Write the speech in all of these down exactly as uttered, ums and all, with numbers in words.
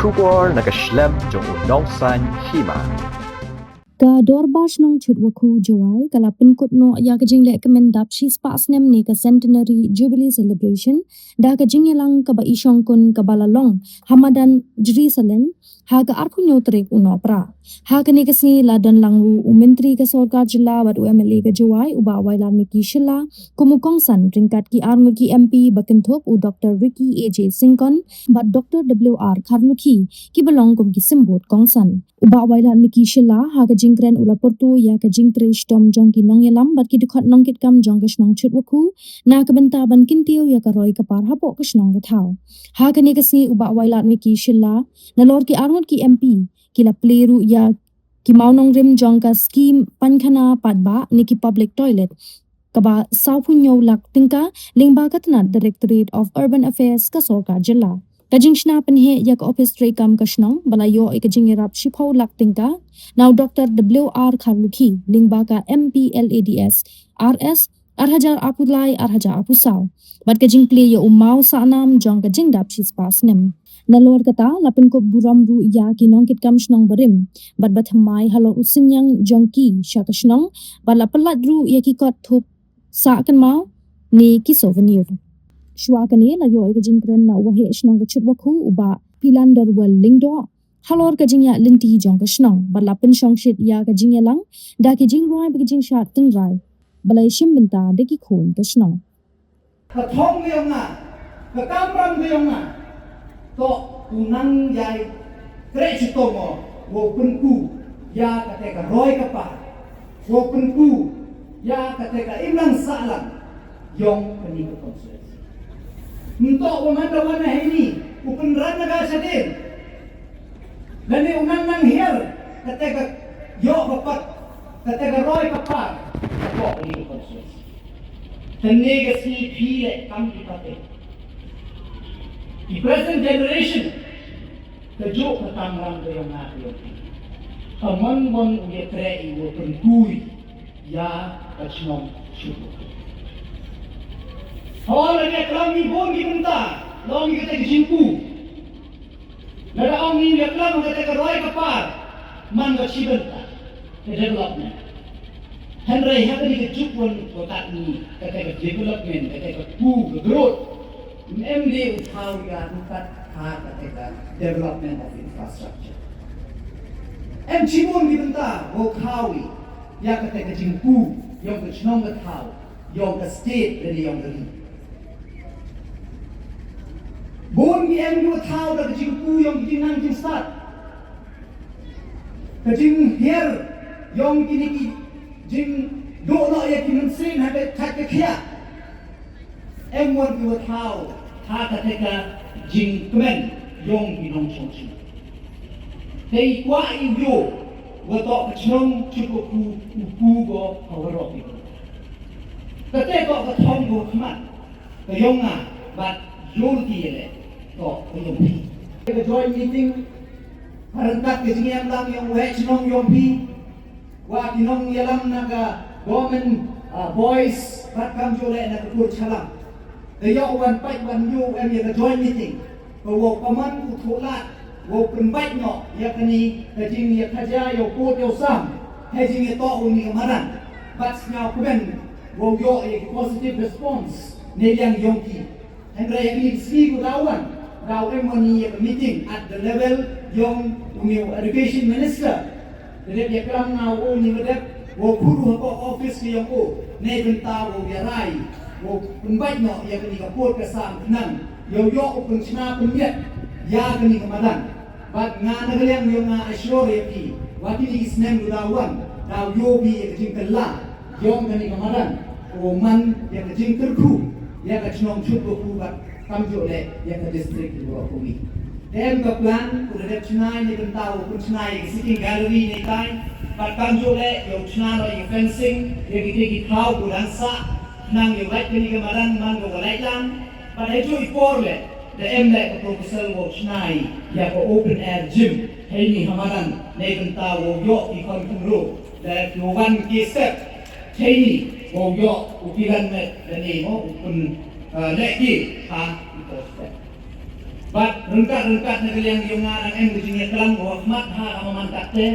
Khubor na ka shlem jong u nongsan hima. Ka Dorbar Shnong Chutwakhu Jowai ka la pynkut noh ïa ka jingleh kmen dap shispah snem ne ka Centenary Jubilee Celebration da ka jingïalang kaba i shongkun kaba la long ha madan Jerusalem ha ka arphew hynñiew tarik u Nohprah. Ha kane ka sngi la don lang ruh u Myntri ka Sorkar Jylla bad u M L A ka Jowai u Bah Wailadmiki Shylla kum u kongsan ryngkat ki arngut ki M P ba kynthup u Doctor Ricky A J Syngkon bad Doctor W R Kharlukhi kiba long kum ki symbud kongsan. U Bah Wailadmiki Shylla ha ka jingkren u la pyrto ïa ka jingtrei shitom jong ki nongïalam bad ki dkhot nongkitkam jong ka shnong Chutwakhu na ka bynta ban kyntiew ïa ka roi ka par hapoh ka shnong ka thaw. Ha kane ka sngi u Bah Wailadmiki Shylla nalor ki arngut ki M P ki la plie ruh ïa ki mawnongrim jong ka skim painkhana paidbah ne ki public toilet kaba sawphew hynñiew lak tyngka lyngba ka tnat Directorate of Urban Affairs ka Sorkar Jylla. Ka jingshna pynheh ïa ka ophis treikam ka shnong ba la ïoh ïa ka jingïarap shiphew lak tyngka na u Doctor W R Kharlukhi lyngba ka M P L A D S R S ar hajar arphew lai ar hajar arphew saw bad ka jingplie ïa u maw sahnam jong ka jingdap shispah snem. Nalor kata la pynkup burom ruh ïa ki nongkitkam shnong barim bad ba thymmai halor u synñiang jong ki sha ka shnong bad la pyllait ruh ïa ki kot thup sah kynmaw ne ki souvenir. Shuwa kane la ïoh ïa ka jingkren na u Waheh Shnong ka Chutwakhu u Bah Pilandorwel Lyngdoh halor ka jingïaid lynti jong ka shnong bad la pynshongshit ïa ka jingïalang da ki jingrwai bad ki jingshad tynrai ba la ïashim bynta da ki khun ka shnong. Ka thong ka jong nga, ka kamram ka jong nga, to u nang ïai treh chitom mo, wow pynku ïa kata ka roi ka par, wow pynku ïa kata ka imlang sahlang jong kane ka constituency. Nto u man da wan na heini u pynran na ka shadien. Lane u nang nang hiar kata ka ïoh ka pat, kata ka roi ka par hapoh kane ka constituency. Kane ka sngi phi leh kam ki pateng. Ki present generation, kajuh ka kamram ka jong nga ka jong phi. Ka mon mon u ïatrei u pynku ïa ka chnong Chutwakhu. Haba la ïaklam ïa bun ki bynta, long ïa kata ka jingku. Lada ong ngi ïaklam kata ka roi ka par, man ka shi bynta ka development. Hynrei ha kane ka juk wan ka kat ngi, kata ka development, kata ka ku, ka growth, em dei u thaw ïa ruh kat ha kata ka development of infrastructure. Em shibun ki bynta wow thaw ïa kata ka jingku jong ka chnong ka thaw, jong ka state lane jong ka ri. Bun ki em ki wa thaw da ka jingku jong ki jingnang jingstad, ka jinghiar jong kine ki jingduh noh ïa ki mynsiem ha ka, ha ka khiah. Em wan ki wa thaw ha kata ka jingkmen jong ki nongshong shnong. Te i kwah i u ïoh wa toh ka chnong Chutwakhu u ku ko ha waroh ki. Kata toh ka thong ko khmat ka jong nga bad ïoh ki ïa leh toh ka jong phi. Ka joint meeting ha ryngkat ka jingïalam jong u heh chnong jong phi, wa ki nongïalam na ka government, ah, boys bad kamjooh leh na ka kur Challam. Ka ïoh wan peit wan ïoh em ïa ka joint meeting. Ka wow ka man u thoh lad wow pynbeit noh ïa kane ka jingïakajia ïa u pud ïa u sam. Hei jingïatoh u ni ka madan bad sngewkmen wow ïoh ïa ki positive response na liang jong ki. Hynrei ha kine ki sngi ko daw wan, daw em wan ïa ka meeting at the level jong u ni u education minister. Te dep ïaklam nga u ni u dep wow khudu hapoh office ka jong u, ne bynta wow ïarai wow pynbeit noh ïa kane ka pud ka sam khnang ïoh ïoh u pynshna pynmiat ïa kane ka madan. Bad nga na ka liang jong nga assure ïa phi wa kine ki snem ruh daw wan, daw ïoh phi ïa ka jingkylla jong kane ka madan, u man ïa ka jingkyrkhu ïa ka chnong Chutwakhu bad kamjooh leh ïa ka district jong ka Ri. Te em ka plan u da dep chna ïa ka bynta u pynchna ïa ka sitting gallery ne kai bad kamjooh leh ïa u chna noh ïa ka fencing ïa ki, ki, ki thaw ko dang sah, nang ïa u lait kane ka madan man ko ka lait lang. Bad ha juh i por leh da em leh ka proposal wow chna ïa ka open air gym heini ha madan ne bynta wow ïoh ki khon khynroo da ki wan ki step heini wow ïoh u kilan met da ne mo u pyn, eh, leh ki ha i por step. Bad ryngkat ryngkat na ka liang jong nga dang em ka jingïaklam, wa khmat ha ka maman katte,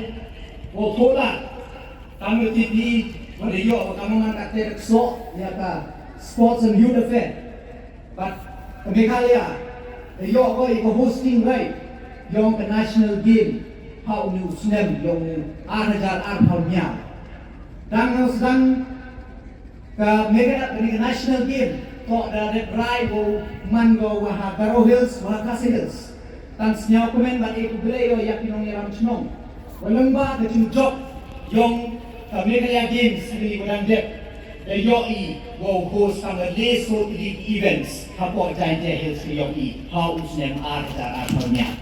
wa thola, kam ïoh tip hi, wa da ïoh wa ka maman katte da ksoh ïa ka Sports and Youth Affair. Bad ka Meghalaya da ïoh ko ïa ka hosting right jong ka National Game ha u ni u snem jong u ar hajar arphew hynñiew. Dang nang sdang ka Meghalaya, kane ka National Game, to da dep rai wow man ko wa ha Garo Hills, wa ha Khasi Hills. Tang sñiaw kmen bad e khublei o ïa ki nongïalam chnong. Wa lyngba ka jingjop yong ka Meghalaya Games kini wa dang dep, da ïohi wow host tang le so tylli ki events hapoh Jaintia Hills ka ïohi ha u snem ar hajar arphew hynñiew.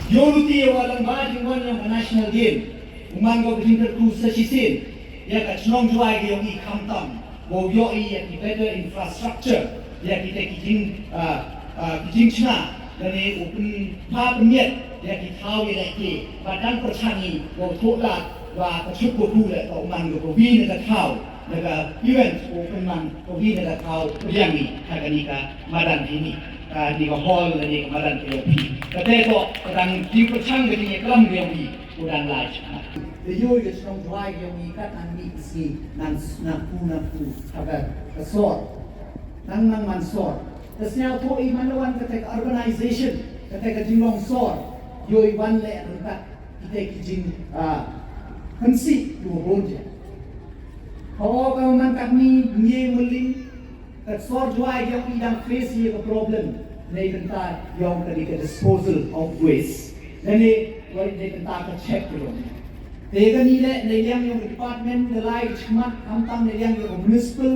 Ïoh luti wa lyngba jingwan yong ka National Game, u man ko ka jingkyrkhu sa shisien ïa ka chnong Jowai ka ïohi, khamtam wow ïohi ïa ki better infrastructure, ïa kita ki jing, ah, ah, ki jingchna, lane u pynpha pynmiat ïa ki thaw ïalehke, bad dang pyrshang i wow thoh lad wa ka Chutpukhu leh, ka u man ko kawi na ka thaw, na ka event, u pynman kawi na ka thaw pdiang i ha kani ka madan hini, kani ka hall lane ka madan ka ïohi. Kata to ka dang jingpyrshang ka jingïaklam ka ïohi. U dang lai shipmat. Te ïohi ka chnong Jowai ka ïohi kat nang mih ki sngi, nang, nang ku, nang ku, ha ka, ka sor. Nang, nang man sor. Te sñiawthuh i man la wan kata ka urbanization, kata ka jinglong sor, ïohi wan leh ryngkat kita ki jing, ah, pynsih ki wa bun jait. Hawa ka man katni, ngi muli, ka sor Jowai ka ïohi dang face ïa ka problem na ka bynta yong kani ka disposal of waste. Lane, wa na ka bynta ka chep ka yong. Te kani leh, na liang yong ka department, da lai ka chmat, khamtam na liang yong ka municipal,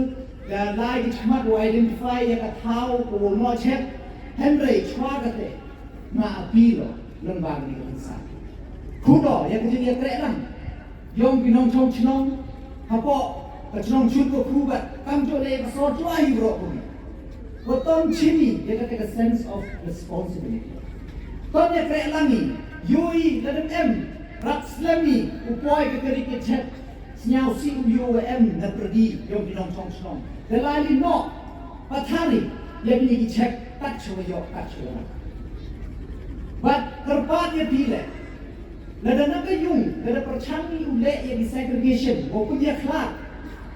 da lai ka chmat wa identify ïa ka thaw ka wa u nohchep, hynrei chwa kata, nga appeal o, lyngba kani ka bynta. Khudo, ïa ka jingïakren lang. Yong ki nongchong chnong, hapoh ka chnong Chutpukhu bad, kamjooh leh ka sor Jowai hi baroh kawei. Wa tang chini, ïa kata ka sense of responsibility. Tang ïakren lang i, ïohi, lada em, rap slem i, u poi ka kari ka chep, sñiawsih u ïoh wa em, na pyrdi, yong ki nongchong chnong. Da lai li noh, pathari, ïa kini ki chep, kat chwa ïoh, kat chwa ïoh. Bad kyrpad ïa phi leh, lada na ka yung, lada pyrshang i u leh ïa ki segregation, wa pynïakhlad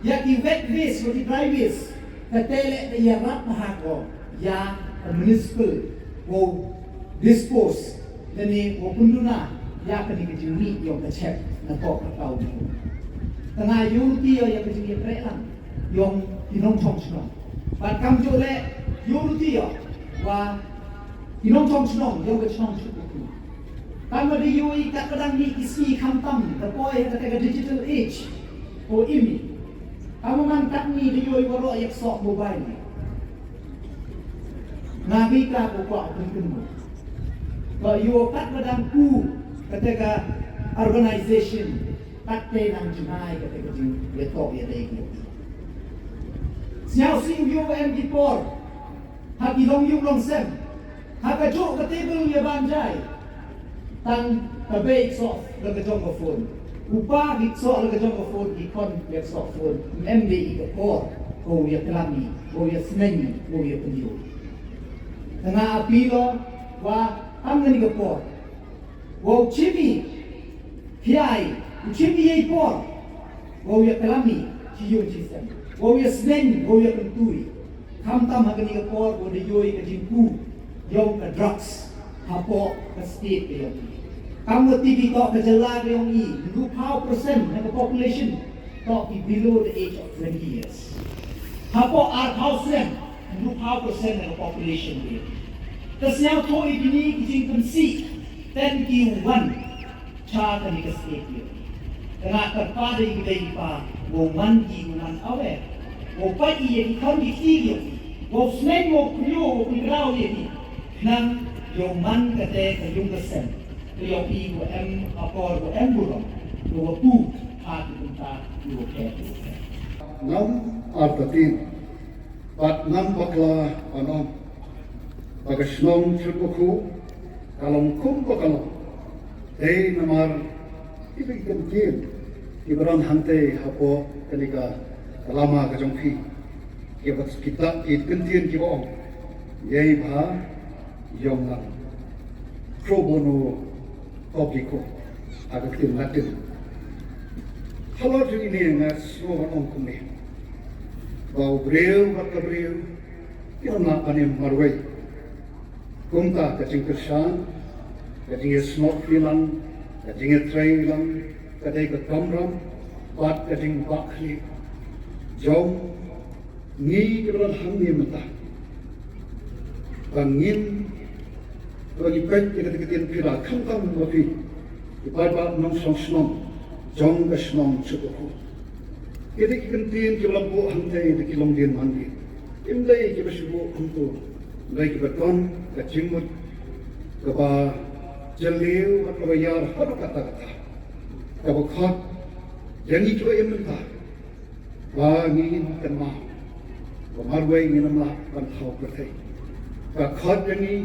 ïa ki wet waste, wa ki dry waste, kata leh da ïarap bha ko ïa ka municipal, wow dispose, lane wow pynduna ïa kani ka jingmih yong ka chep na ka, ka thaw. Tang nga ïohi ïa ka jingïakren lang yong ki nongchong chnong. Bad kamjooh leh ïohi ïa wa ki nongchong chnong yong ka chnong Chutpukhu. Tang ma da ïohi kat ka dang mih ki sngi khamtam, da poi ha kata ka digital age. Ko imi. Tang ma man katni da ïohi waroh ïa ka soh mobile. Nga bi ka ko kwah pynkyndit. Ko ïohi kat ka dang ku kata ka urbanization. Kat te nang jngai kata ka jingïatoh ïadei ki. Sñiawsih u ïohi em ki por. Ha ki long yung long sem. Ha kajuh ka table ïa ban jai. Tang ka bei ksoh la ka jong ka phone. U pa ki ksoh la ka jong ka phone, ki khon ïa ksoh phone. Em dei i ka por. Ko ïaklam i, ko ïasneng i, ko ïapynïoh. Tang nga appeal o, wa tang kani ka por. Wow chimi, hiai, u chimi ei por. Wow ïaklam i, chi yung chi sem. Wow ïasneng, wow ïakyntu i. Khamtam ha kani ka por, wow da ïohi ka jingku yong ka drugs hapoh ka state ka yong i. Kam wa tip i toh ka jylla ka yong i, hynriewphew percent na ka population toh ki below the age of twenty years. Hapoh arphew snem, hynriewphew percent na ka population ka yong i. Te sñiawthuh i kini ki jingpynsih, ten ki wan cha kani ka state ïa. Te nga kyrpad ïa ki bei ki pa, wow man ki, wow man aware, wow pait ïa ki khon ki kti ïa ki, wow sneng, wow pynïoh, wow pynkylla ïa ki. Khnang yow man kata ka yung ka sem, ka yoh i wa em akor, wa em burom, wa pu ha ki bynta ki wa pher. Ngam artatien bad ngam bakla ban ong ba ka shnong Chutpukhu ka long kum ba ka long dei namar kiba ki kyntien kiba don hangtei hapoh kane ka lama ka jong phi, kiba kita ki kyntien kiba ong, ïa i bha Yong Lang, pro bono publico, ha ka ktien Latin. Halor jong ine nga sngew ban ong kumne, ba u briew bad ka briew kin ym lah ban im marwei. Kumta ka jingkyrshan, ka jingïasnoh kti lang, ka jingïatrei lang, ka dei ka kamram bad ka jingbahkhlieh jong ngi kiba don hangne mynta. Ba ngin, ba ngi peit ïa kata ka ktien phi la, khamtam ba phi ki paidbah nongshong shnong jong ka shnong Shopkut. Ki dei ki kyntien kiba la buh hangtei da ki longdien mandien. Kim dei kiba shu buh kumto, hynrei kiba don ka jingmut kaba jylliew bad kaba ïar haduh katta katta, kaba khot ïa ngi kiba im mynta ba ngin kynmaw ba marwei ngin ym lah ban thaw pyrthei. Ka khot ïa ngi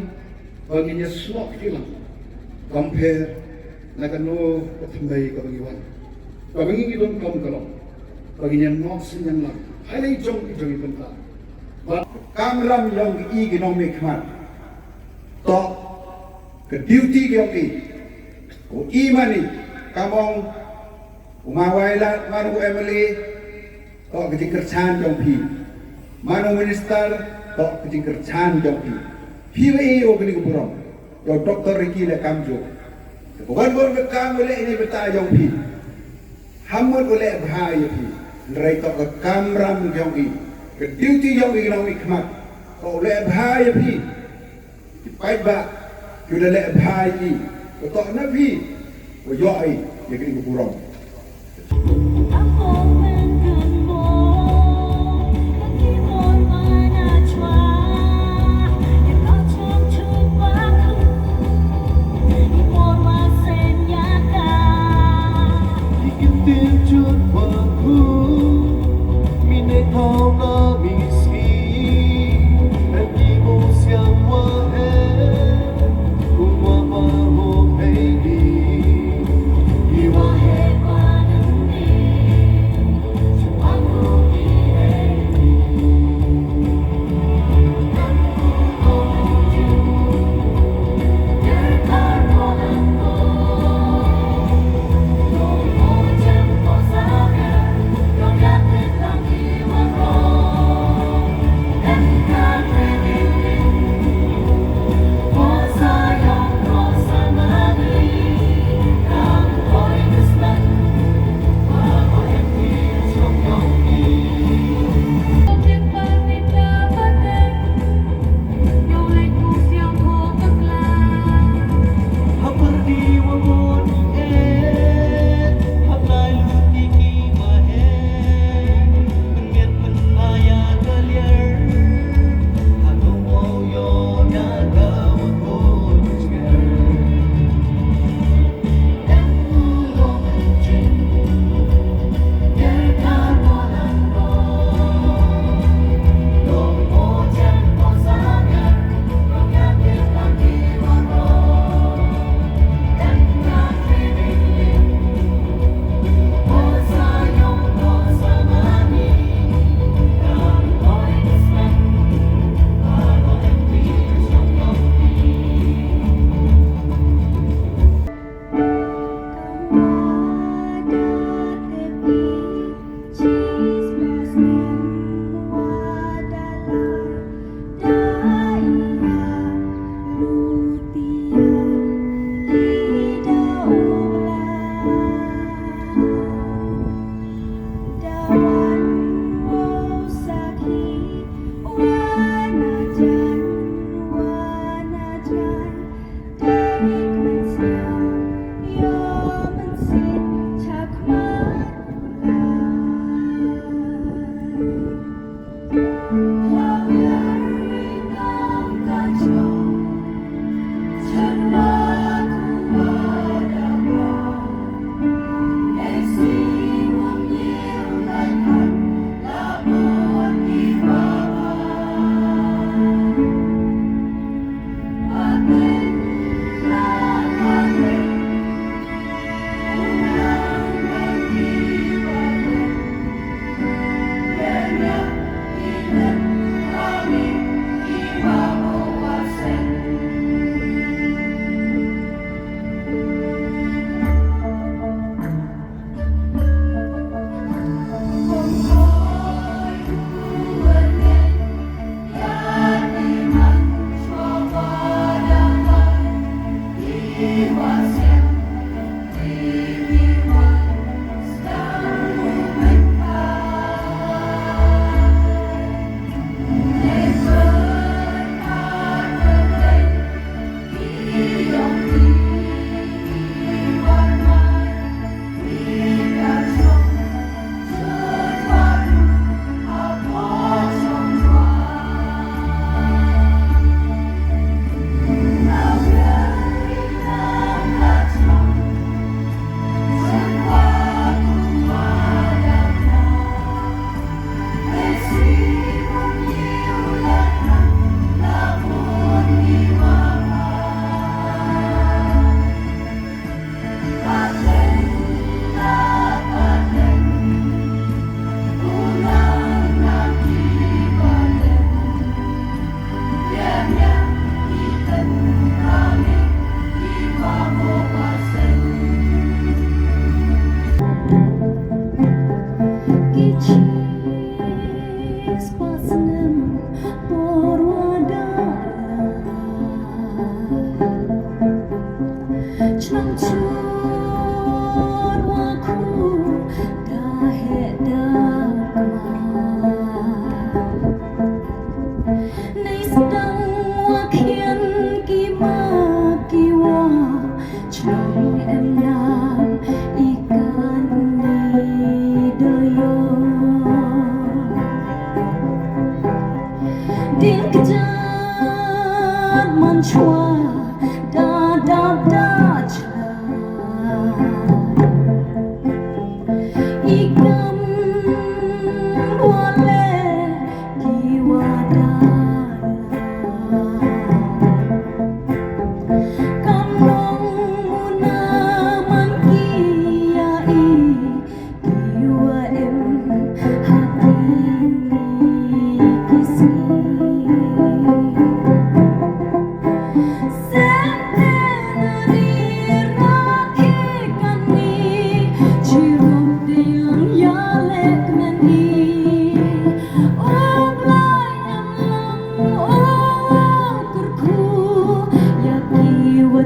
ba ngin ïasnoh kti lang, compare na kano ka thymmei kaba ngi wan, kaba ngi donkam ka long ba ngin ïa noh synñiang lang ha la i jong i jong i bynta. Bad kamram ïong i ki nongmihkhmat, to ka duty ïong i. U i mane, ka mong, u ma Wailadmiki, man u M L A, to ka jingkyrshan jong phi. Man u minister, to ka jingkyrshan jong phi. Phi wa i o kani ka burom, ïa u Doctor Ricky Lai Kamjooh. Te ka wan wan ka kam u leh ine bynta jong phi. Ham mut u leh bha ïa phi, hynrei to ka kamram jong i, ka duty jong i ki nongmihkhmat, to u leh bha ïa phi. Ki paidbah ki la leh bha ïa i, to na phi u ïoh i ïa kani ka burom.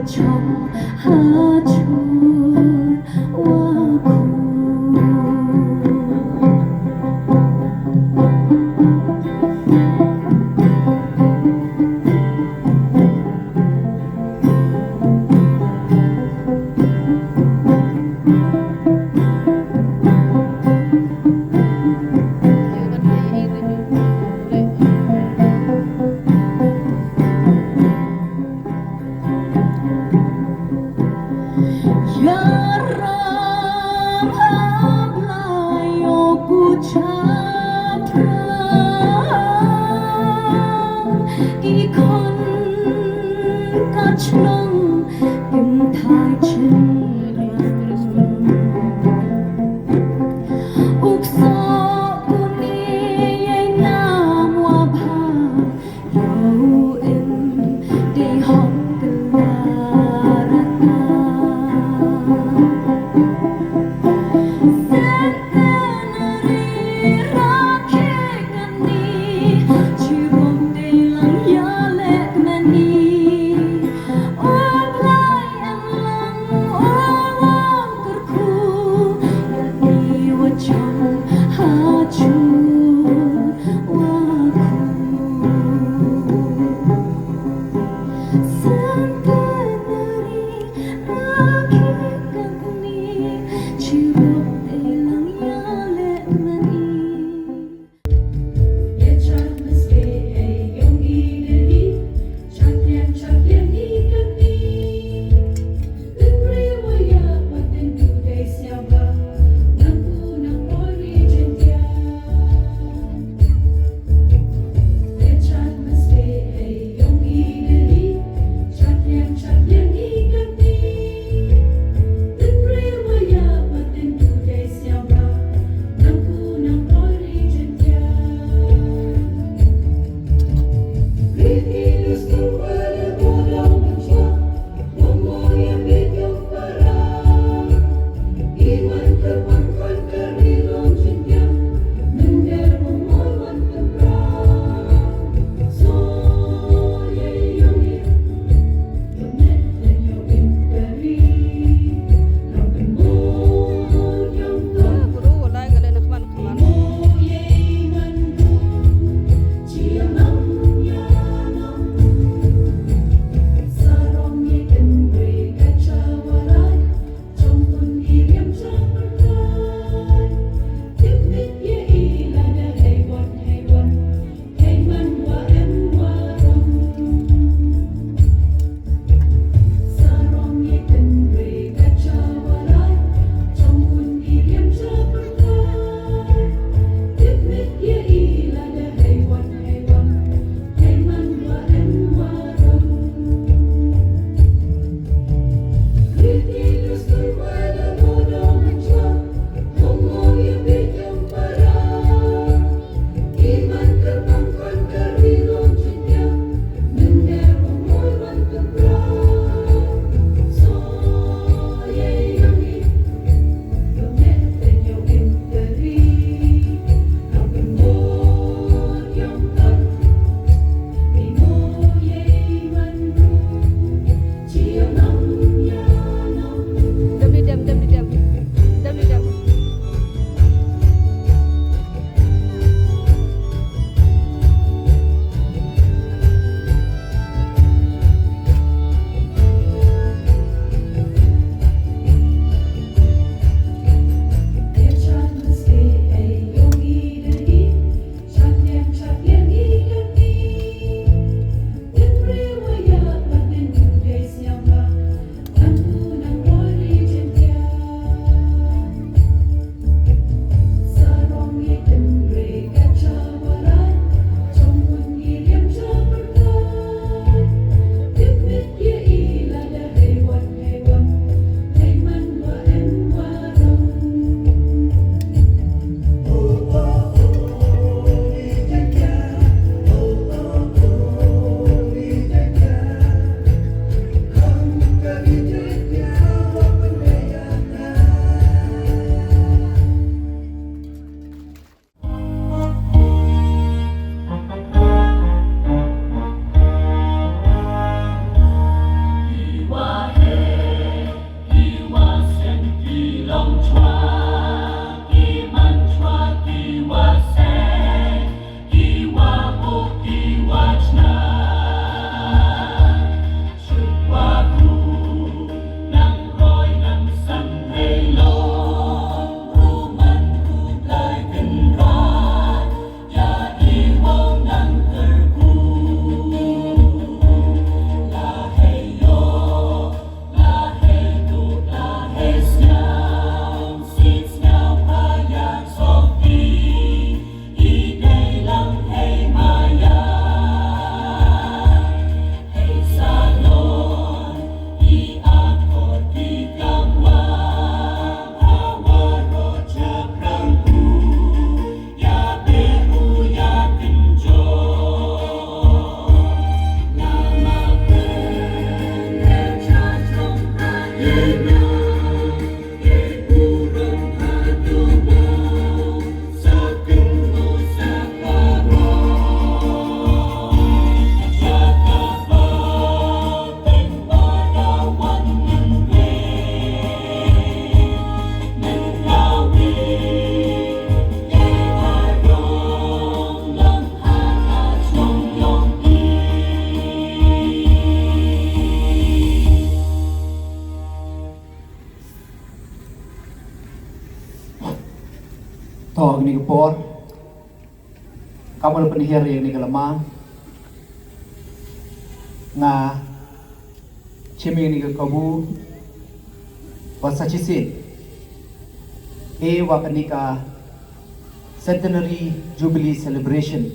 Chong ha chun wa khu. Ïaram ha Blei ïa u shaphrang, ki khun ka shnong kim thait shynrang. U ksoh une ïai nam wa bha, ïa u im dei hok kylla rta. Centenary rakhe kane, chirup dei lang ïaleh kmane. U Blei em lang u ong kyrkhu, ïa ki wa chong ha chun wa khu. Centenary rakhe kane, chirup dei lang ïaleh kmane. Kane ka por, kam u la pynhiar ïa kane ka lama, nga shim ïa kane ka kabu ba sa shisien, eh, ba kane ka Centenary Jubilee Celebration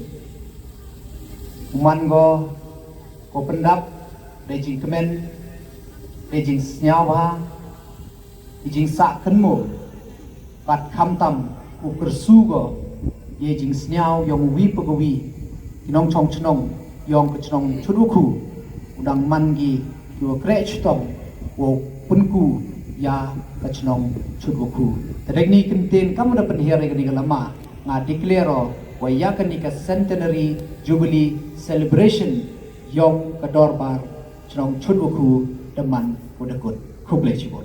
u man ko, ko pyndap da i jingkmen, da i jingsngewbha, i jingsah kynmaw, bad khamtam u kyrsu ko ïa i jingsngew yong uwi pa kawi ki nongchong chnong yong ka chnong Chutwakhu, u dang man ki ki wa kreh chitom wow pynku ïa ka chnong Chutwakhu. Te da kine ki kyntien kam u da pynhiar ïa kane ka lama, nga declare o wa ïa kane ka Centenary Jubilee Celebration yong ka Dorbar Chnong Chutwakhu da man u da kut. Khublei shibun.